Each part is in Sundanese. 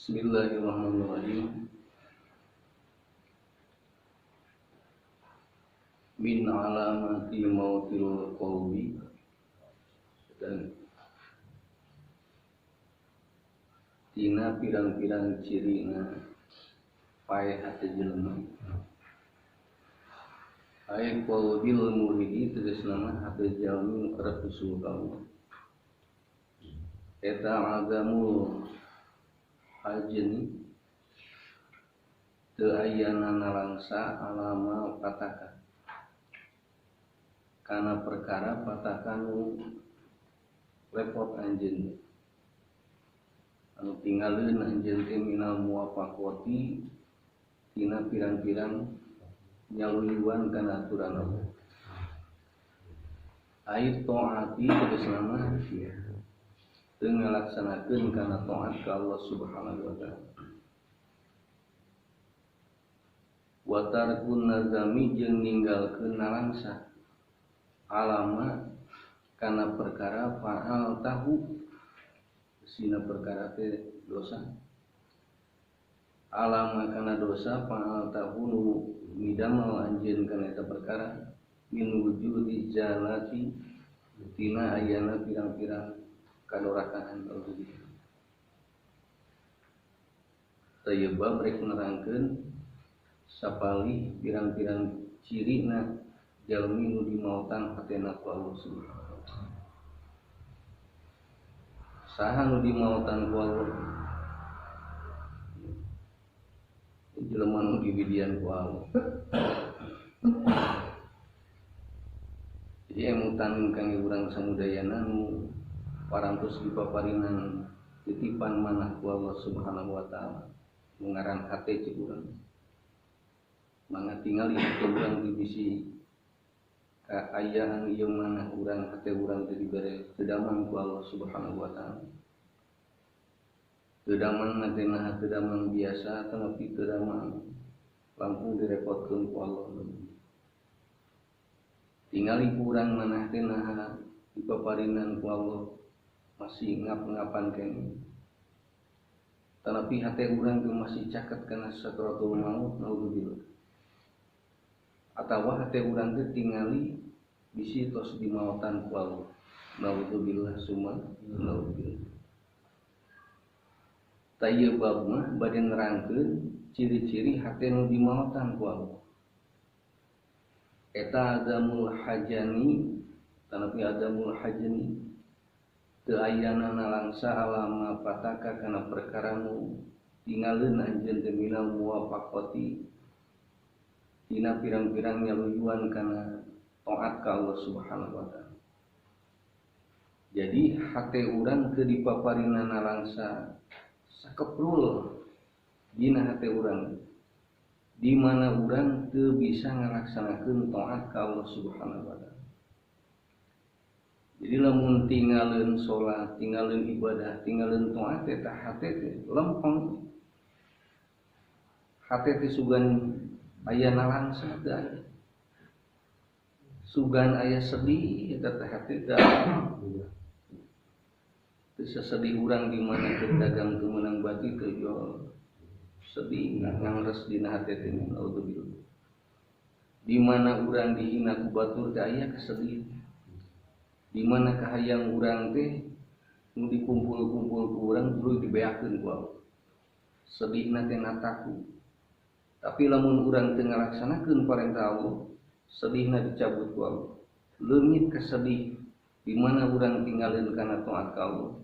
Bismillahirrahmanirrahim. Min alamati mautil qalbi, dan tina pirang-pirang cirina paeh hate jelema. Ae qalbil muridi tegasna mah hate jalmi nu kerep usul ka Allah. Eta agamul hajeni teu ayana nalangsa alama pataka kana perkara pataka nu repot anjeun anu tinggaleun anjeun teh minal muwafaqati tina pirang-pirang nyaluyuan kana aturan Allah. Ai taati tegasna mah teu ngalaksanakeun kana taat ka Allah Subhanahu wa taala. Wa tarkun nazami jeung ninggalkeun nalangsa alama kana perkara faal tahu sina perkara teh dosa. Alama kana dosa faal tahu nu midamel anjeun kana eta perkara min wujudi jalati tina ayana pirang-pirang kadorakaan tauhid. Tayyiba rek nerangkeun sapalih pirang-pirang cirina jalmi nu dimautan hatena ku Allah Subhanahu wa taala. Saha nu dimautan ku Allah? Jelema nu diwidian ku Allah. Jadi emutan kangge urang samudayana nu parantos dipaparinan titipan manah ku Allah Subhanahu wa taala nu ngaran hate cek urang. Mangga tingali hate urang di bisi kaayaan ieu manah urang hate urang teh dibere teu damang ku Allah Subhanahu wa taala. Teu damang teh nah teu damang biasa tapi teu damang langkung direpotkeun ku Allah. Tingali ku urang manah teh nah dipaparinan ku Allah masih ngap-ngapan kene. Tetapi hati urang teh masih caket kana sakratul maut naudzubillah. Atawa hati urang teh tingali bisi tos dimautan ku Allah. Naudzubillah summa naudzubillah. Tah bab mah bade nerangkeun ciri-ciri hate nu dimautan ku Allah. Eta adamul hajani, tanapi adamul hajani teu ayana nalangsa alama pataka kana perkara nu tingaleun anjeun teh minal muwafaqati tina pirang-pirang nyaluyuan kana taat ka Allah Subhanahu wa taala. Jadi hate urang teu dipaparina nalangsa sakeprul dina hate urang di mana urang teu bisa ngalaksanakeun taat ka Allah Subhanahu wa taala. Jadi lamun tinggalin sholat, tinggalin ibadah, tinggalin taat eta hate teh lempeng. Hate teh sugan aya nalangsa teu aya. Sugan aya sedih eta teh hate teh. Teu sasedih urang di mana keur dagang teu meunang bati teu jual. Sedih ngangres dina hate teh naudzubillah. Di mana urang dihina ku batur teh aya kesedihan. Di mana kahayang urang teh nu dikumpul-kumpul ku urang tuluy dibeakeun ku Allah. Sedihna teh nataku. Tapi lamun urang teu ngalaksanakeun parentah Allah, sedihna dicabut ku Allah. Leungit kasedih di mana urang tinggalin kana taat ka Allah.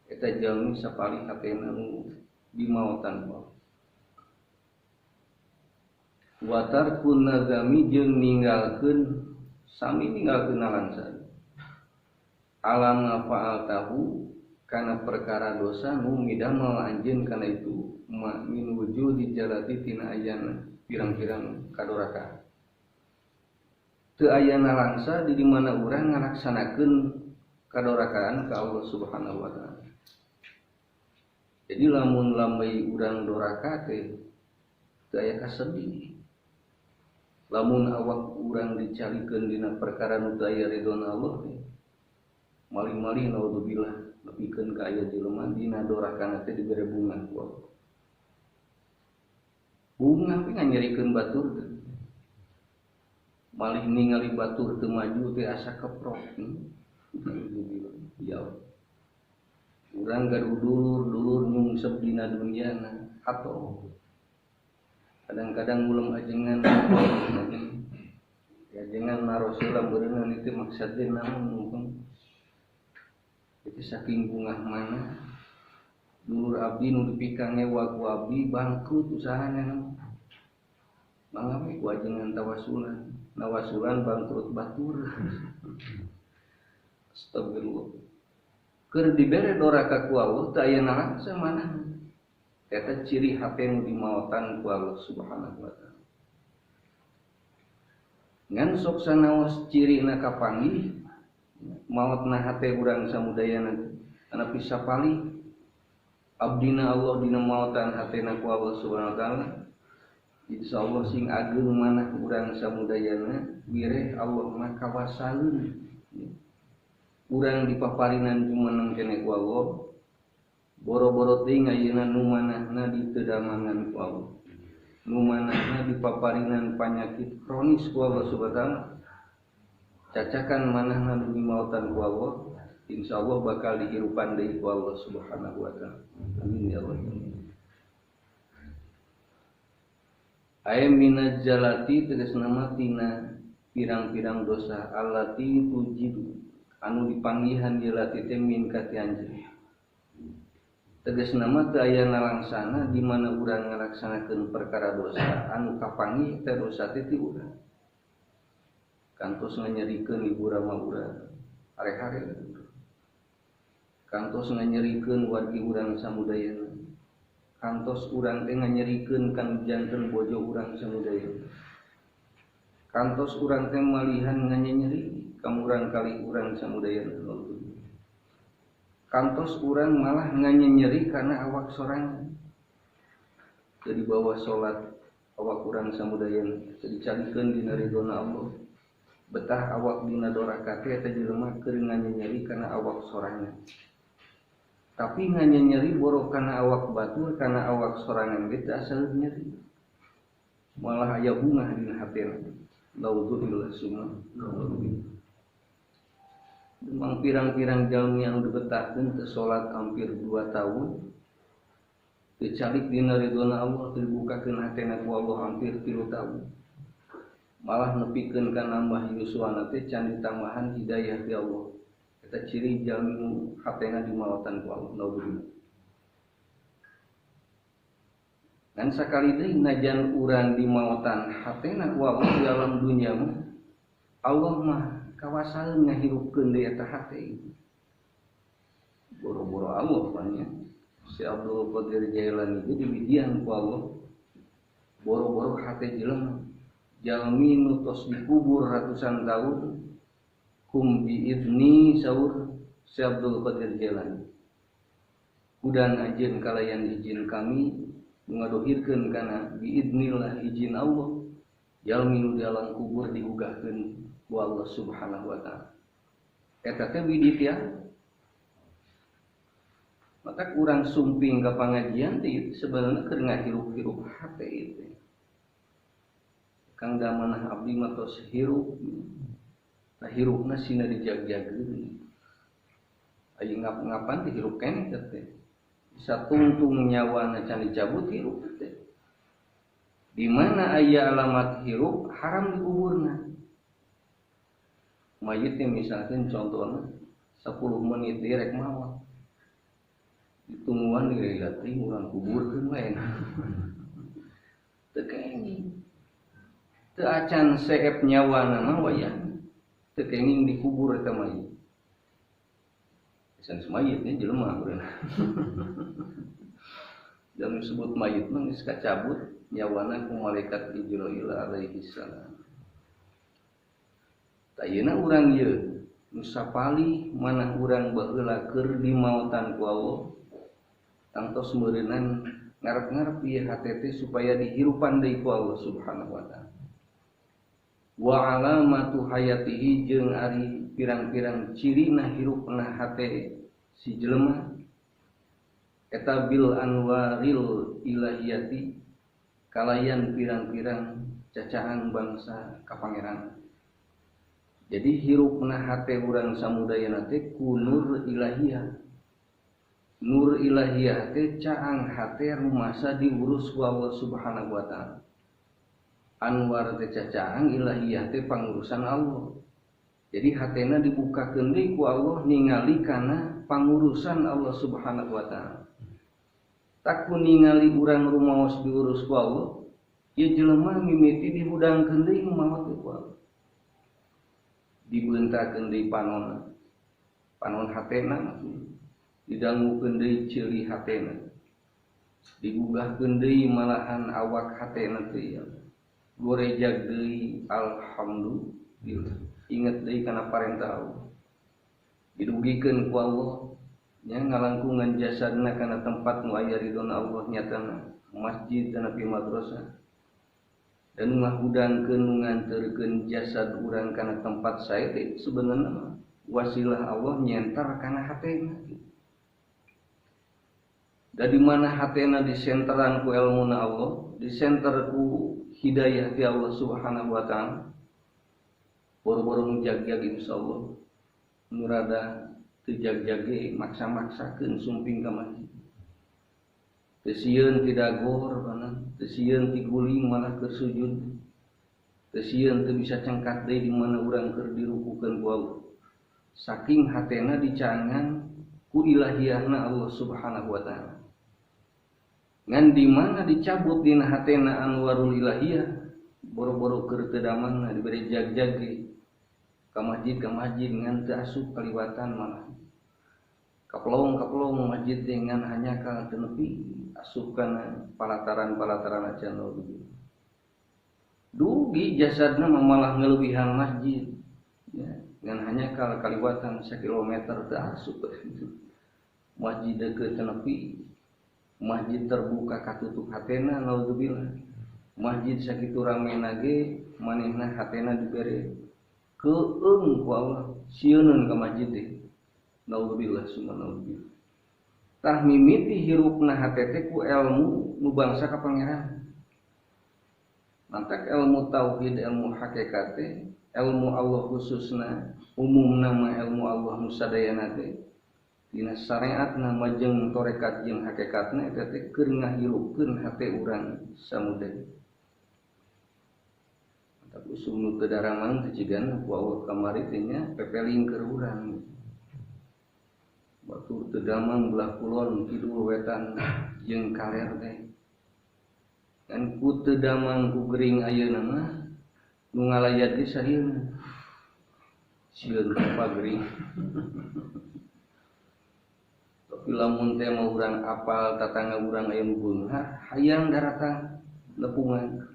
Eta jalmi sapalih hatena nu dimautan ku Allah. Wa tarkun nazami jeung ninggalkeun sami ninggalkeun nalangsa. Alam faal tahu kana perkara dosa nu midamel anjeun kana itu ma min wujudi jalati tina ayana pirang-pirang kadoraka. Teu ayana langsa di mana urang ngalaksanakeun kadorakaan ka Allah Subhanahu wa taala. Jadi lamun lambai urang doraka teh teu aya kasedih. Lamun awak urang dicalikeun dina perkara nu teu aya ridona Allah teh maling-maling naudzubillah nepikeun ka aya jelema dina dorakana teh dibere bunga ku Allah. Bunga we nganyerikeun batur teh. Malih ningali batur teu maju teh asa keprok. Ya. Urang gaduh dulur-dulur nyungsep dina dunyana atau kadang-kadang ulem ajengan ajengan narosula beureunan itu maksudna naon mungkin itu saking bungah mana dulur abdi nu dipikang ngewa ku abdi bangkrut usahana mangga we ku ajengan tawasulan nawasulan bangkrut batur. Astagfirullah. Keur dibere doraka ku Allah teu aya nalangsa mana. Eta ciri hate nu dimaotan ku Allah Subhanahu wa taala. Ngan sok sanaos cirina kapanggih maotna hate urang samudayana anapi sapalih abdina Allah dina maotan hatena ku Allah Subhanahu wa taala. Insyaallah sing ageung manah urang samudayana wireh Allah mah kawasaleun. Urang dipaparinan jumeneng keneh ku Allah. Boro-boro teuing ayeuna nu manahna diteudamangan ku Allah. Nu manahna dipaparinan panyakit kronis ku Allah Subhanahu wa taala. Cacakan manahna nu dimautan ku Allah, insyaallah bakal dihirupan deui ku Allah Subhanahu wa taala. Amin ya Allah. Ay minaz jalati tegasna mah tina pirang-pirang dosa allati tujidu anu dipanggihan jelati teh min ka ti anjeun. Tegasna mah teu aya nalangsana di mana urang ngalaksanakeun perkara dosa anu kapanggih teh dosa teh ti urang. Kantos nganyerikeun ibu rama urang hare-hare. Kantos nganyerikeun wargi urang samudayana. Kantos urang teh nganyerikeun kan janten bojo urang samudayana. Kantos urang teh malihan nganyeri ka murang kali urang samudayana. Kantos urang malah nganyeri karena awak sorangan. Jadi bawa salat awak urang samudayana teu dicalikeun dina ridona Allah. Betah awak dina doraka teh eta jelema keur nganyeri karena awak sorangan. Tapi nganyeri boro kana awak batur kana awak sorangan ge teu asal nyeri. Malah aya bungah dina hatena. Naudzubillah summa naudzubillah. Memang pirang-pirang jalmi anu dibetahkeun teu salat hampir 2 tahun. Teu calik dina ridona Allah, teu dibukakeun hatena ku Allah hampir 3 tahun. Malah nepikeun ka nambah yuswana teh can ditambahan hidayah ti Allah. Eta ciri jalmi nu hatena dimaotan ku Allah. Naudzubillah. Ngan sakali deui najan urang dimaotan hatena ku Allah di alam dunya mah Allah mah kawasaeun ngahirupkeun deui eta hate. Boro-boro Allah pan nya. Si Abdul Qadir Jailani itu dibidian ku Allah. Boro-boro hate jelema jalmi nu tos dikubur ratusan tahun kum biizni saur si Abdul Qadir Jailani. Kudan ajeun kalayan izin kami ngadohirkeun kana biiznillah izin Allah jalmi nu di alam kubur digugahkeun ku Allah Subhanahu wa taala. Eta teh widitya. Maka urang sumping ka pangajian teh sebenarnya keur ngahirup-hirup hate ieu teh. Kang damanah abdi mah tos hirup. Tah hirupna sina dijag-jagkeun. Aya ngap-ngapan teh hirup keneh teh. Bisa tungtung nyawana can dicabut hirup teh. Di mana aya alamat hirup haram dikuburna. Mayit teh misalkan contohna 10 menit direk maot. Ditungguan direlating urang kuburkeun wae. Teu kenging. Teu acan seep nyawana mah wayah. Teu kenging dikubur eta mayit. Sanes mayit nya jelema urang. Dan disebut mayit mah geus kacabut nyawana ku malaikat Jibril alaihi salam. Ayeuna urang ieu nu sapalih manah urang baheula keur dimaotan ku Allah tangtos meureunan ngarep-ngarep ieu hate teh supaya dihirupan deui ku Allah Subhanahu wa taala. Wa alamatu hayatihi jeung ari pirang-pirang cirina hirupna hate si jelema eta bil anwaril ilahiyati kalayan pirang-pirang cacahan bangsa ka pangeran. Jadi hirupna hate urang samudayana teh ku nur ilahiyah. Nur ilahiyah teh caang hate rumasa diurus ku Allah Subhanahu wa taala. Anwar teh cacaang ilahiyah teh pangurusan Allah. Jadi hatena dibukakeun deui ku Allah ningali kana pangurusan Allah Subhanahu wa taala. Tak ku ningali urang rumaos diurus ku Allah, ieu jelema mimiti dihudangkeun deui maot ku Allah. Dibeuntakeun deui panonna. Panon hatena maksudna. Didangukeun deui ceuli hatena. Digugahkeun deui malahan awak hatena teh ya. Gorejag deui alhamdulillah. Inget deui kana parentah Allah. Didugikeun ku Allah nya ngalangkungan jasadna kana tempat nu aya ridona Allah nyatana masjid dan api madrasah. Dan ngahudangkeun nu nganterkeun jasad urang kana tempat sae teh sebenarna wasilah Allah nyentar kana hatena. Da di mana hatena disenteran ku elmuna Allah, disenter ku hidayah ti Allah Subhanahu wa taala. Boro-boro nu jag-jag insyaallah nu rada teu jag-jage maksa-maksakeun sumping ka masjid. Teu sieun ti dagor kana, teu sieun ti guling malah keur sujud. Teu sieun teu bisa cengkat deui di mana urang keur dirukukeun ku Allah. Saking hatena dicangan ku ilahiyahna Allah Subhanahu wa taala. Ngan di mana dicabut dina hatena anwarul ilahiyah, boro-boro keur teu damangna dibere jag-jage ka masjid ngan teu asup kaliwatan malah. Kaplong-kaplong masjid dengan hanya ka teu nepi asup kana palataran-palataran acan dugi jasadna malah ngeleuwihan masjid ya, ngan hanya ka kaliwatan sakilometer teu asup. Masjid deukeut teu nepi, masjid terbuka katutup hatena naudzubillah. Masjid sakitu ramena ge manehna hatena dibere keung ku Allah sieuneun ka masjid teh. Naudzubillah summa naudzubillah. Tah mimiti hirupna hate teh ku ilmu nu bangsa ka pangeran. Mantak ilmu tauhid, ilmu hakikat teh, ilmu Allah khususna, umumna mah ilmu Allah nu sadayana teh dina syariatna majeng tarekat jeung hakikatna eta teh keur ngahirupkeun hate urang samudaya. Mantak usum nu teu daramang teh cigana ku Allah kamari teh nya pepeling keur urang. Batur teu damang belah kulon kidul wetan jeung kaler teh. Kan ku teu damang ku gering ayeuna mah nu ngalayat ge sarieuna. Sieun ka gering. Tapi lamun teh mah urang apal tatangga urang aya nu beunghar, hayang daratang lepungan.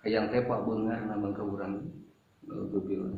Hayang teh pak beunghar na mangka urang. Naudzubillah.